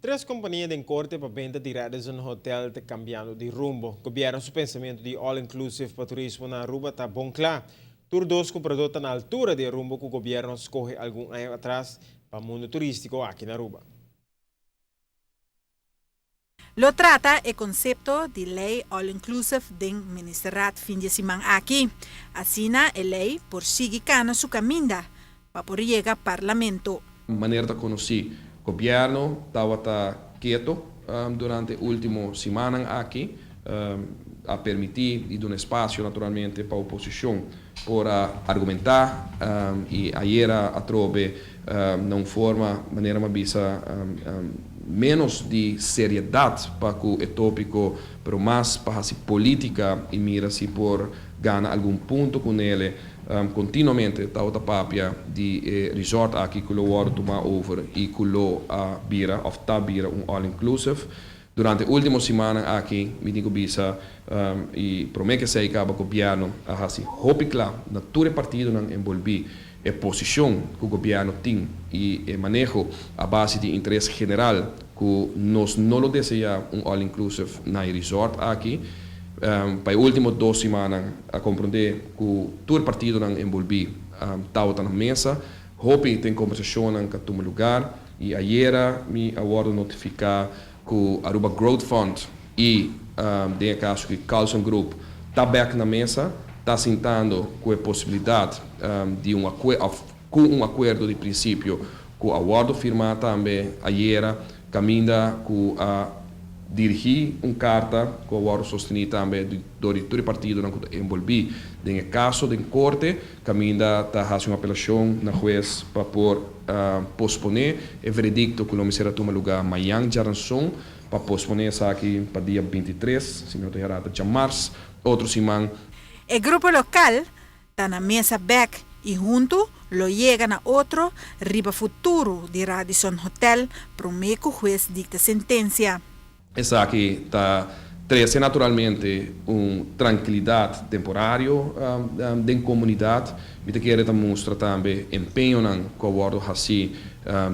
Tres compania den corte pa benta di Radisson Hotel ta cambiando di rumbo. Gobierno su pensamento di all inclusive pa turismo na Aruba ta bon cla. Tur dos cumprador ta na altura di e rumbo cu gobierno a scoge algun aña atras pa mundo turistico aki na Aruba. Lo trata e concepto di ley all inclusive den Ministerraad fin di e siman aki. Asina e ley por sigui cana su caminda pa por yega Parlamento. Manera ta conoci, Gobierno tawata keto durante ultimo simannan aki, a permiti y duna espacio naturalmente pa oposicion por a argumenta y ayera atrobe na un forma, manera mi a bisa, menos di seriedad pa cu e topico, pero mas pa haci politica y mira si por gana algun punto cu nele. Continuamente tabata papia di e resort aki cu lo wordo tuma over y cu lo a bira of ta bira un all inclusive. Durante ultimo simannan aki mi tin cu bisa y prome cu esey caba gobierno a haci hopi cla na tur e partidonan envolvi e posicion cu gobierno tin y e maneho a base di interes general cu nos no lo desea un all inclusive na e resort aki. Pa e ultimo dos simannan a comprende cu tur partidonan envolvi tawata na mesa. Hopi den conversacionnan ca tuma lugar y ayera mi a wordo notifica cu Aruba Growth Fund y den e caso aki Carlson Group ta bek na mesa, ta sintando cu e posibilidad di un of cu un acuerdo di principio cu a wordo firma tambe ayera caminda cu a dirigi un carta cu a wordo sosteni tambe door di tur e partidonan cu ta envolvi den e caso den corte caminda ta haci un apelacion na hues pa por pospone e veredicto cu lo mester a tuma luga mañan djaranson pa pospone esaki pa dia 23, si mi no ta hera ta djamars otro siman. E grupo local ta na mesa bek y hunto lo yega na otro riba futuro di Radisson Hotel prome cu hues dicta sentencia. Esaki ta trece naturalmente un trankilidad temporario den comunidad. Mi ta kere ta mustra tambe empeñonan cu a wordo haci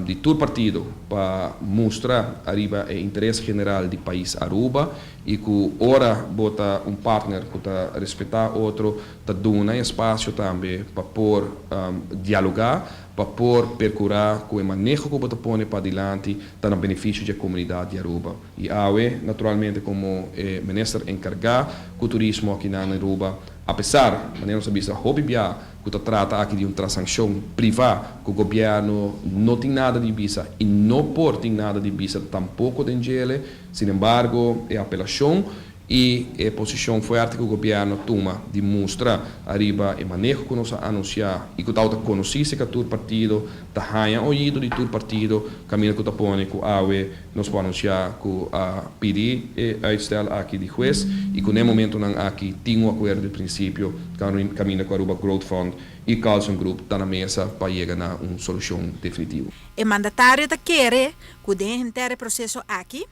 di tur partido pa mustra ariba e interes general di pais Aruba y cu ora bo ta un partner cu ta respeta otro ta duna espacio tambe pa por dialoga, pa por percura cu e maneho cu bo ta pone padilanti ta na beneficio dje comunidad di Aruba. Y awe, naturalmente, como e minister encarga cu turismo aki na Aruba, apesar, manera nos a bisa hopi bia, cu ta trata aki di un transaccion priva cu gobierno no tin nada di bisa y no por tin nada di bisa tampoco den djele, sin embargo, e apelacion y e posicion fuerte cu gobierno tuma di mustra ariba e maneho cu nos a anuncia y cu tawata conoci cerca tur partido, ta haya oido di tur partido, caminda cu ta pone cu awe nos por anuncia cu a pidi e uitstel aki di hues y cu n'e momentonan aki tin un acuerdo di principio caminda cu Aruba Growth Fund y Carlson Group ta na mesa pa yega na un solucion definitivo. E mandatario ta kere cu den henter e proceso aki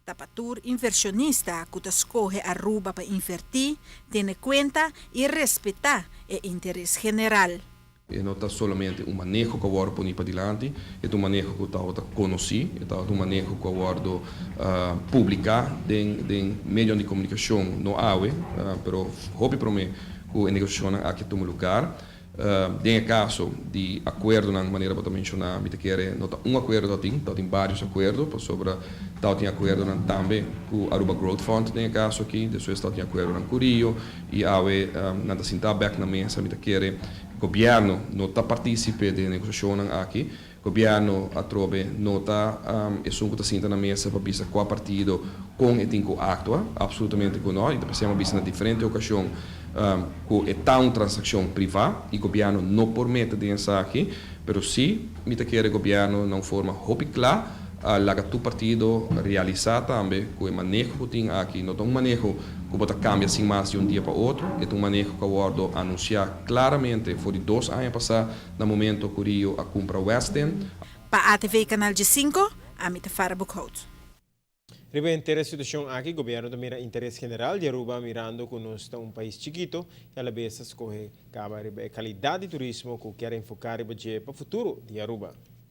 ta pa tur inversionista cu ta scoge Aruba pa inverti, tene cuenta y respeta e interes general. E no ta solamente un maneho cu a wordo poni padilanti, e ta un maneho cu tabata conoci, e tabata un maneho cu a wordo publica den medionan di comunicacion, no awe, pero hopi prome cu e negociacionnan aki a tuma lugar. Den e caso di acuerdonan, manera bo ta menciona, mi ta kere no ta un acuerdo ta tin, ta tin varios acuerdo, pasobra ta tin acuerdonan tambe cu Aruba Growth Fund den e caso aki, despues ta tin acuerdonan cu Rio y awe nan ta sinta bek na mesa. Mi ta kere gobierno no ta participe den e negociacionnan aki, gobierno atrobe no ta esun cu ta sinta na mesa pa bisa cua partido con e tin cu actua, absolutamente cu no, y ta pasemos bisa na diferente ocasion cu e ta un transaccion priva y gobierno no por mete den esaki, pero si mi ta kere gobierno na un forma hopi cla a laga tur partido realisa tambe cu e maneho cu tin aki no ta un maneho cu bo ta cambia sin mas di un dia pa otro, e ta un maneho cu a wordo anuncia claramente for di 2 aña pasa na momento cu Rio a cumpra Westin. Pa ATV Canal 5, ami ta Farah Boekhout. Riba henter e situacion aki, gobierno ta mira interes general di Aruba mirando cu nos ta un pais chikito y a la vez a scoge caba riba e calidad di turismo cu kier enfoca riba dje pa futuro di Aruba.